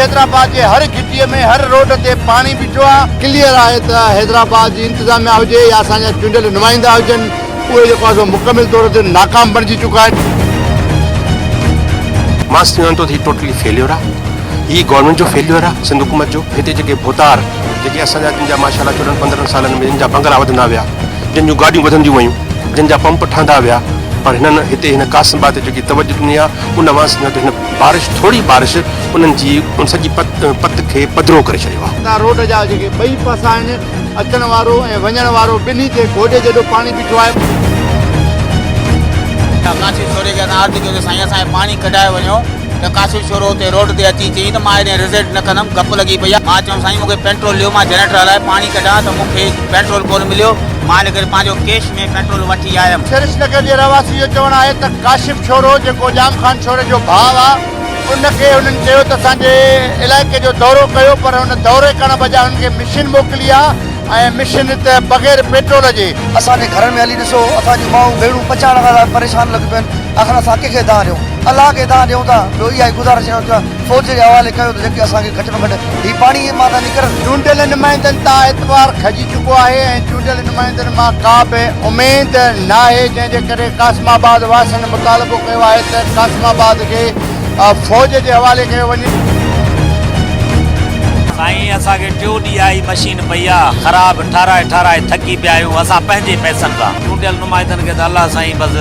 حيدرآباد جي هر گهٽيء ۾ هر روڊ تي پاڻي بيٺو آ. ڪليئر آهي ته حيدرآباد جي انتظاميا هجي يا اسان جا چونڊيل نمائندا هجن اهي جيڪو آهي سو مڪمل طور تي ناڪام بڻجي چڪا آهن. مان سمجهان ٿو ته هي ٽوٽلي فيليور آ. هي گورنمينٽ جو فيليور آ سنڌ حڪومت جو. هتي جيڪي ڀوتار جيڪي اسان جا جن جا ماشاء الله 14 15 سالن ۾ جن جا بنگلا وڌندا ويا جن جون گاڏيون وڌنديون ويون جن جا پمپ ٺهندا ويا پر هنن هتي هن قاسم آباد تي جيڪي توجه ڏني آ ان مان سمجهان ٿو هن بارش ٿوري بارش انهن جي ان سڄي پت پت کي پڌرو ڪري ڇڏيو آ. هتان روڊ جا جيڪي ٻئي پاسا آهن اچڻ وارو ۽ وڃڻ وارو ٻنهي تي گوڏي جيڏو پاڻي بيٺو آهي. ڪاشف شوري کي اسان عرض ڪيو ته سائين اسان کي پاڻي ڪڍائي وڃو ته ڪاشف شورو اتي روڊ تي اچي چيائين ته مان هيڏانهن رزلٽ نه ڪندم گپ لڳي پئي آهي مان چيم سائين مون کي پيٽرول ڏيو مان جنريٽر هلائي پاڻي ڪڍان ته مون کي پيٽرول ڪونه مليو مان ان ڪري پنهنجو ڪيش ۾ پيٽرول وٺي آيم. شرش نگر جي رهواسي جو چوڻ آهي ته ڪاشف شورو جيڪو ڄام خان شوري جو ڀاء آهي ان کي هنن چيو ته اسان جي علائقي جو دورو ڪيو پر ان دوري ڪرڻ بجاء هنن کي مشين موڪلي آ ۽ مشين ته بغير پيٽرول جي. اسان جي گهرن ۾ هلي ڏسو اسان جون مائون ڀيڻون پچائڻ کان لاء پريشان لڳيون پيون آهن آخر اسان ڪنهن کي دانهن ڏيون الله کي دانهن ڏيون ٿا ٻيو اها ئي گذارش ڪيون ٿا فوج جي حوالي ڪيو ته جيڪي اسان کي گهٽ ۾ گهٽ هي پاڻي مان ته نڪرن. چونڊيل نمائندن تان اعتبار کڄي چڪو آهي ۽ چونڊيل نمائندن مان ڪا به اميد ناهي جنهن جي ڪري قاسم آباد واسين مطالبو ڪيو آهي ته قاسم آباد کي فوج جي حوالي ڪيو وڃي. سائين اسان کي ٽيو ڏينهن آ هي مشين پئي آ خراب ٺهرائي ٺهرائي ٿڪي پيا آهيون اسان پنهنجي پئسن سان چونڊيل نمائندن کي ته الله سائين بس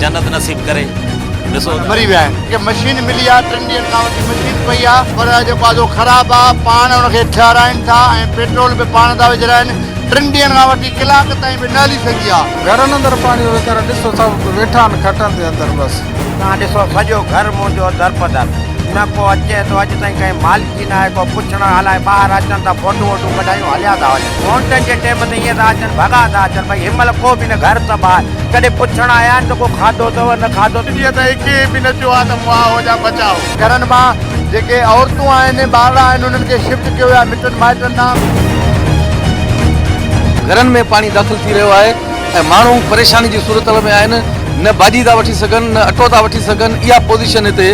جنت نصيب ڪري ڏسو ته. مري ويا آهن کي مشين ملي آ ٽن ڏينهن کان وٺي مشين پئي آ پر جيڪو آ سو خراب آ پاڻ ان کي ٺهرائين ٿا ۽ پيٽرول به پاڻ ٿا وجهرائين ٽن ڏينهن کان وٺي ڪلاڪ تائين به نه هلي سگهي آ. گهرن اندر پاڻي ويچارا ڏسو سڀ ويٺا آهن کٽن تي اندر بس. توهان ڏسو سڄو گهر منهنجو درپدر نه ڪو اچي ٿو اڄ تائين ڪنهن مالڪي ناهي ڪو پڇڻ الائي ٻاهر اچن ٿا فوٽو ووٽو ڪڍايون هليا ٿا وڃن وونٽن جي ٽيم تي ائين ٿا اچن ڀڳا ٿا اچن ڀئي هن مهل ڪو به نه گهر تباهه ڪڏهن پڇڻ آيا آهن ته ڪو کاڌو اٿو نه کاڌو. ڏينهن تائين ڪنهن به نه چيو آهي ته مئا هو جا بچا هو. گهرن مان جيڪي عورتون آهن ٻارڙا آهن انهن کي شفٽ ڪيو ويو آهي مٽن مائٽن ڏانهن. گهرن ۾ پاڻي داخل ٿي رهيو آهي ۽ ماڻهو پريشاني جي صورتحال ۾ آهن نه ڀاڄي ٿا وٺي سگهن نه اٽو ٿا وٺي سگهن اها پوزيشن هتي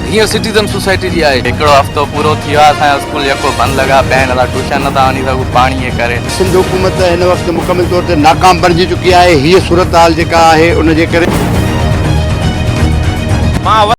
هينئر سٽيزن سوسائٽي جي آهي. هڪڙو هفتو پورو ٿي ويو آهي اسان جو اسڪول يڪو بند لڳا پيا آهن اسان ٽيوشن نٿا وڃي سگهون پاڻي جي ڪري. سنڌ حڪومت هن وقت مڪمل طور تي ناڪام بڻجي چڪي آهي هيء صورتحال جيڪا آهي ان جي ڪري. مان.